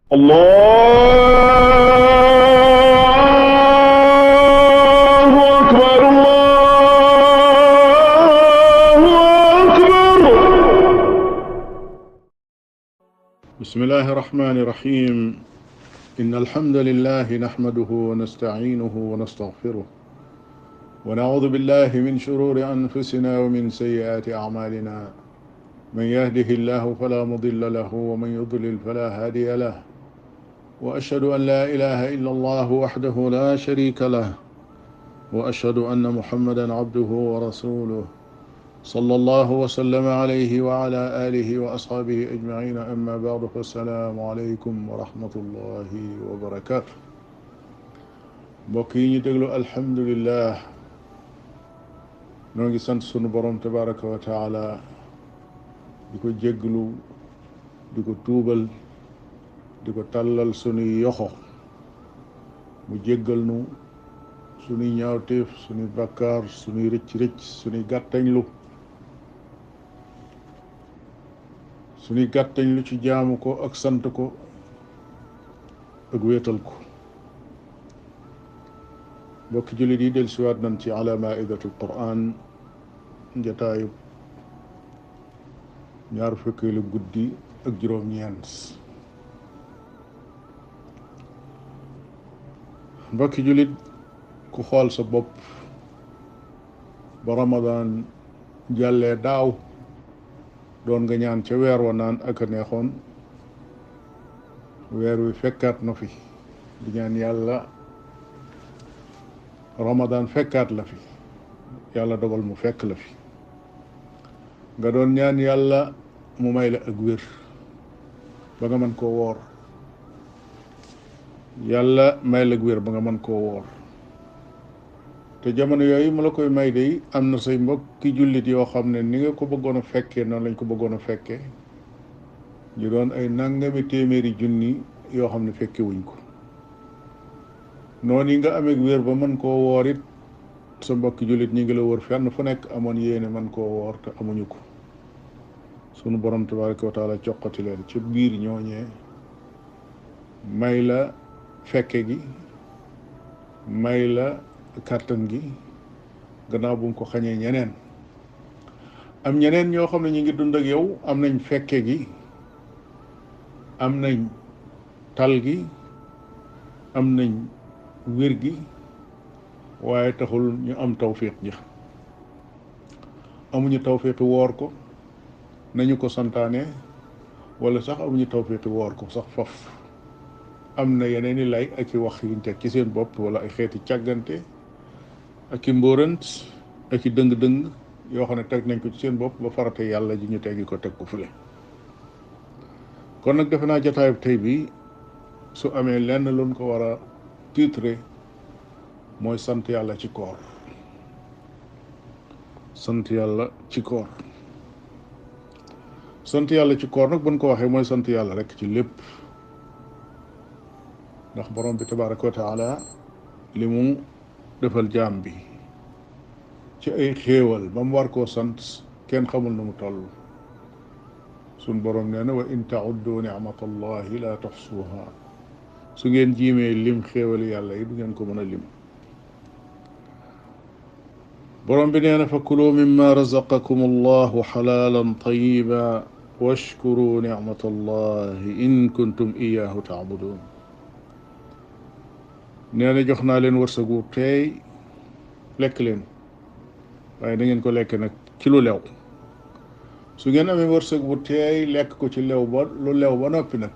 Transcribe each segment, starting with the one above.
الله أكبر الله أكبر. بسم الله الرحمن الرحيم. إن الحمد لله نحمده ونستعينه ونستغفره ونعوذ بالله من شرور أنفسنا ومن سيئات أعمالنا. من يهده الله فلا مضل له ومن يضلل فلا هادي له. وأشهد أن لا إله إلا الله وحده لا شريك له. وأشهد أن محمدا عبده ورسوله صلى الله وسلم عليه وعلى آله وأصحابه أجمعين. أما بعد فالسلام عليكم ورحمة الله وبركاته. بقي دغلو الحمد لله نوغي سانت سونو بروم تبارك وتعالى diko jégglu diko tuubal diko tàllal sunuy yoxo mu jéggal nu sunuy ñaawteef sunuy bakkaar sunuy rëcc sunuy gàttañlu ci jaamu ko ak sant ko ak wéetal ko. mbokki jullit yi dellusiwaat nañ ci ala maidatul quran njataayub ñaar fukkeelu guddi ak juróom-ñeent. mbokki jullit ku xool sa bopp ba Ramadan jàllee daaw doon nga ñaan ca weer wa naan ak a neexoon weer wi fekkaat na fi di ñaan yàlla Ramadan fekkaat la fi yàlla dogal mu fekk la fi nga doon ñaan yàlla mu may la ak wér ba nga mën koo woor yàlla may la ak wér ba nga mën koo woor te jamono yooyu mu la koy may day am na say mbokki jullit yoo xam ne ni nga ko bëggoon a fekkee noonu lañ ko bëggoon a fekkee ñu doon ay nangami téeméeri junni yoo xam ne fekke wuñ ko noonu yi nga amee ak wér ba mën koo woor it sa mbokki jullit ñi ngi la wër fenn fu nekk amoon yéene mën koo woor te amuñu ko. sunu borom tabaraka wa taala coqati leen ci biir ñooñee may la fekke gi may la kàttan gi gannaaw bu mu ko xañee ñeneen. am ñeneen ñoo xam ne ñu ngi dund ak yow am nañ fekke gi am nañ tal gi am nañ wér gi waaye taxul ñu am tawfiq ji amuñu tawfiqi woor ko nañu ko santaane wala sax amuñu tawfiqi woor ko sax faf am na yeneen i lay ak i wax yuñ teg ci seen bopp wala ay xeeti càggante ak i mbóorant ak i dëng-dëng yoo xam ne teg nañ ko ci seen bopp ba farate yàlla ji ñu teggi ko teg ko fule. kon nag defe naa jotaayub tey bi su amee lenn luñ ko war a titre mooy sant yàlla ci koor. sant yàlla ci koor. sant yàlla ci koor nag buñ ko waxee mooy sant yàlla rek ci lépp ndax borom bi tabaraka wa taala li mu defal jaam bi ci ay xéewal ba mu war koo sant kenn xamul nu mu toll. sun borom nee na wa in tauddu nicmatallahi la tuxsuha su ngeen jiimee lim xéewali yàlla yi du ngeen ko mën a lim. borom bi nee na fa kulu mimma razaqakum allahu xalaalan tayiba washkuru nicmatallahi in kuntum iyaahu taabudun. nee na jox naa leen wërsëgu teey lekk leen waaye da ngeen ko lekk nag ci lu lew. su ngeen amee wërsëg bu teey lekk ko ci lew ba lu lew ba noppi nag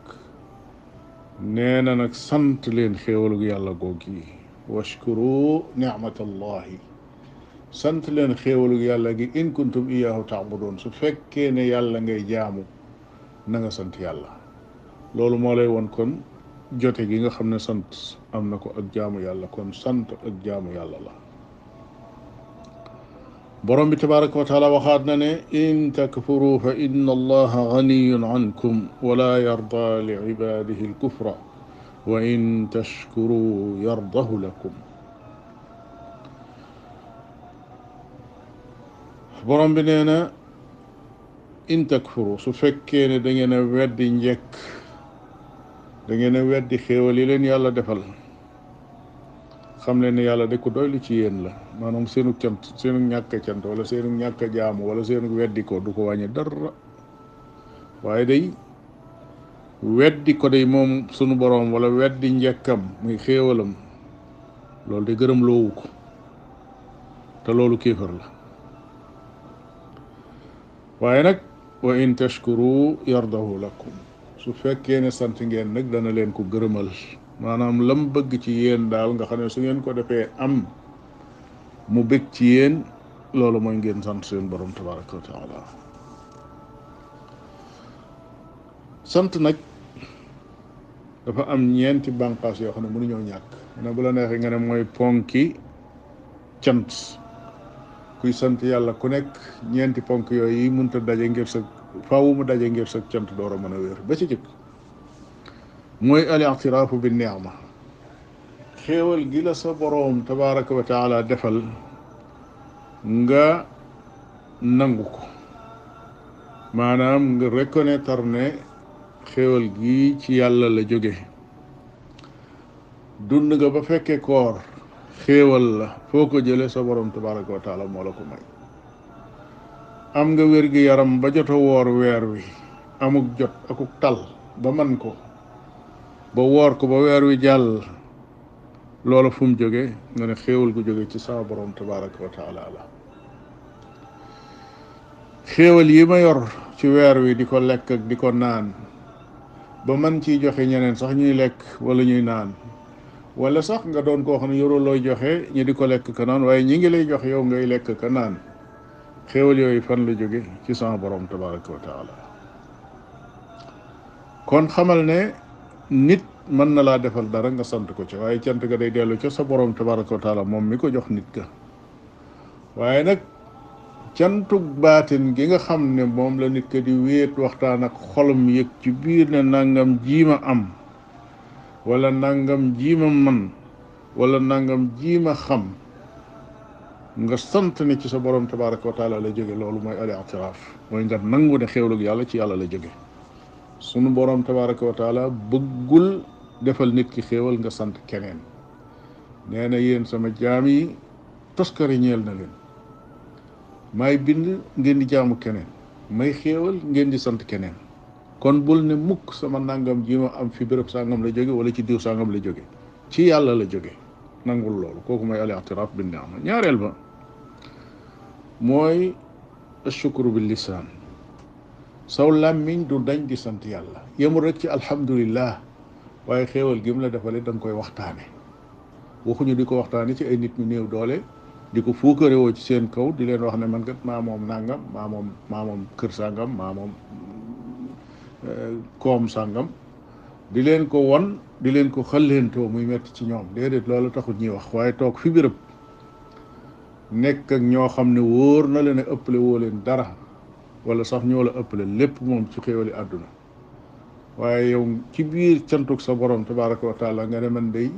nee na nag sant leen xéewalu yàlla googi washkuru nicmatallahi sant leen xéewalu yàlla gi in kuntum iyaahu taabudun su fekkee ne yàlla ngay jaamu na nga sant yàlla. loolu moo lay won kon jote gi nga xam ne sant am na ko ak jaamu yàlla kon sant ak jaamu yàlla la. borom bi tabaraka wa taala waxaat na ne in takfuru fa inna allaha ganiyun ankum wala yarda li ibadihi alkufra wa in tashkuru yardahu lakum. borom bi nee na in takfuru su fekkee ne da ngeen a weddi njekk da ngeen a weddi xéewal yi leen yàlla defal xam leen ne yàlla de ko doylu ci yéen la maanaam seenu cant seenu ñàkk a cant wala seenu ñàkk a jaamu wala seenu weddi ko du ko wàññi dara waaye day weddi ko day moom sunu boroom wala weddi njëkkam muy xéewalam loolu de gërëm loowu ko te loolu kéefar la waaye nag wa in tashkuru yardahu lakum su fekkee ne sant ngeen nag dana leen ko gërëmal maanaam lam bëgg ci yéen daal nga xam ne su ngeen ko defee am mu bëgg ci yéen loolu mooy ngeen sant seen borom tabaraka wa taala sant nag dafa am ñeenti bànqaas yoo xam ne mënuñoo ñàkk ne bu la neexee nga ne mooy ponki cant kuy sant yàlla ku nekk ñeenti ponk yooyu yi mënta daje ngir sa faaw mu daje ngir sa cant door a mën a wér ba ci jëkk mooy al i'tiraafu bi ni'ma xéewal gi la sa boroom tabaraka wa taala defal nga nangu ko maanaam nga reconnaître ne xéewal gi ci yàlla la jóge dund nga ba fekkee koor xéewal la foo ko jële sa boroom tabaraka wa taala moo la ko may am nga wér gi yaram ba jot a woor weer wi amuk jot akuk tal ba man ko ba woor ko ba weer wi jàll loola fu mu jóge nga ne xéewal gu jóge ci sama boroom tabaraka wa taala la xéewal yi ma yor ci weer wi di ko lekk ak di ko naan ba man ciy joxe ñeneen sax ñuy lekk wala ñuy naan wala sax nga doon koo xam ne yoroo looy joxe ñi di ko lekk ka naan waaye ñi ngi lay jox yow ngay lekk ka naan xéewal yooyu fan la jóge ci sama borom tabaraka wa taala kon xamal ne nit mën na laa defal dara nga sant ko ci waaye cant ga day dellu ca sa borom tabaraka wa taala moom mi ko jox nit ka waaye nag cantug baatin gi nga xam ne moom la nit ka di wéet waxtaan ak xolam yëg ci biir ne nangam jiima am wala nangam jiima man wala nangam jiima xam nga sant ne ci sa borom tabaraka wa taala la jóge loolu mooy al i'tiraaf mooy nga nangu ne xéewlug yàlla ci yàlla la jóge sunu borom tabaraka wa taala bëggul defal nit ki xéewal nga sant keneen nee na yéen sama jaam yi toskari ñeel na leen may bind ngeen di jaamu keneen may xéewal ngeen di sant keneen kon bul ne mukk sama nangam ji ma am fi béréb sangam la jóge wala ci diw sangam la jóge ci yàlla la jóge nangul loolu kooku mooy al-i'tiraaf bin ni'ma ñaareel ba mooy ashukru bil lisaan saw làmmiñ du dañ di sant yàlla yemul rek ci alhamdulillah waaye xéewal gi mu la defale da nga koy waxtaane waxuñu di ko waxtaane ci ay nit ñu néew doole di ko fuukarewoo ci seen kaw di leen wax ne man kat maa moom nangam maa moom kër sàngam maa moom koom sàngam di leen ko won di leen ko xëlleentoo muy metti ci ñoom déedéet loolu taxul ñuy wax waaye toog fi béréb nekk ak ñoo xam ne wóor na leen ëppale woo leen dara wala sax ñoo la ëppale lépp moom ci xéewali àdduna waaye yow ci biir cantuk sa borom tabaraka wa taala nga ne man day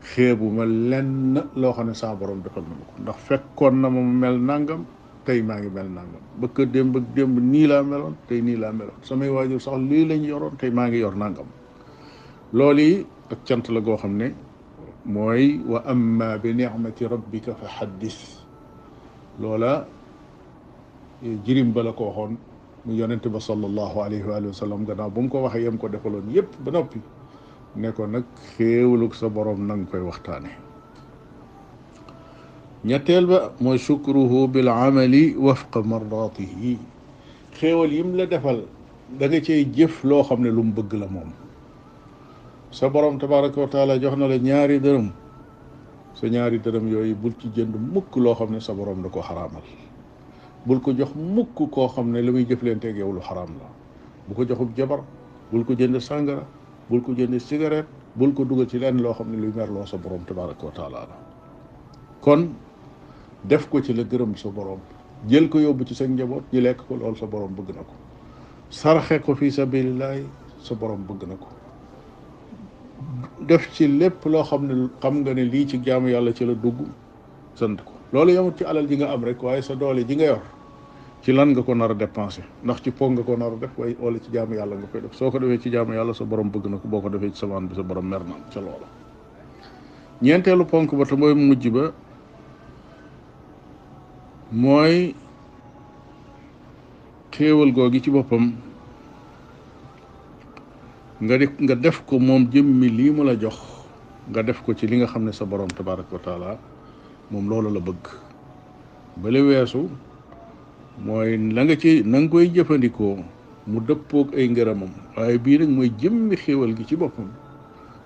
xeebu ma lenn loo xam ne sa borom defal na ma ko ndax fekkoon na ma mel nangam tey maa ngi mel nangam bëkk démb ak démb nii laa meloon tey nii laa meloon samay waajur sax lii lañ yoroon tey maa ngi yor nangam loolu yi ak cant la goo xam ne mooy wa amma bi ni'mati rabbika fa haddis loola jirim ba la ko waxoon mu yonente ba sallallahu alayhi wa sallam gannaaw bu mu ko waxee yem ko defaloon yépp ba noppi ne ko nag xéewalug sa borom na nga koy waxtaane ñetteel ba mooy shukruhu bil amali wafqa mardatihi xéewal yim la defal da nga cay jëf loo xam ne lu mu bëgg la moom sa borom tabaraka wa taala jox na la ñaari dërëm sa ñaari dërëm yooyu bul ci jënd mukk loo xam ne sa borom da ko xaraamal bul ko jox mukk koo xam ne la muy jëflanteeg yow lu xaraam la bu ko joxub jabar bul ko jënd sàngara bul ko jënd cigarette bul ko dugal ci leen loo xam ne luy merloo sa borom tabaraka wa taala la kon def ko ci la gërëm sa borom jël ko yóbbu ci sa njaboot ñu lekk ko loolu sa borom bëgg na ko sarxe ko fi sabilillahi sa borom bëgg na ko def ci lépp loo xam ne xam nga ne lii ci jaamu yàlla ci la dugg sant ko loolu yamut ci alal ji nga am rek waaye sa doole ji nga yor ci lan nga ko nar a dépensé ndax ci pog nga ko nar a def way wala ci jaamu yàlla nga koy def soo ko defee ci jaamu yàlla sa borom bëgg na ko boo ko defee ci samaan bi sa borom mer na ca loola ñeenteelu ponk ba te mooy mujj ba mooy xéewal googi ci boppam nga def ko moom jëmmi lii mu la jox nga def ko ci li nga xam ne sa borom tabaraka wa taala moom loolu la bëgg bale weesu mooy la nga ci na nga koy jëfandikoo mu dëppoog ay ngërëmam waaye bii nag mooy jëmmi xéewal gi ci boppam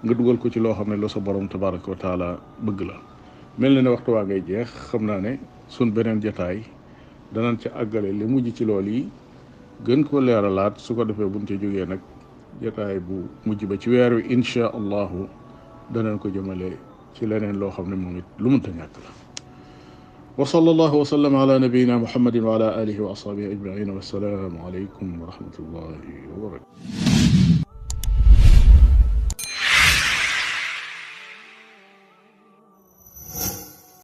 nga dugal ko ci loo xam ne lu sa borom tabaraka wa taala bëgg la mel na ne waxtu waa ngay jeex xam naa ne sun beneen jataay danañ ca àggale li mujj ci lool yi gën ko leeralaat su ko defee buñ ca jógee nag jataay bu mujj ba ci weer wi insha allahu danañ ko jëmale ci leneen loo xam ne moom it lu mënta ñàkk la wa sallallahu wa sallam ala nabiyina muhammadin wa ala alihi wa ashabihi ajmain wa assalaamu alaykum wa rahmatullahi wa barakatuh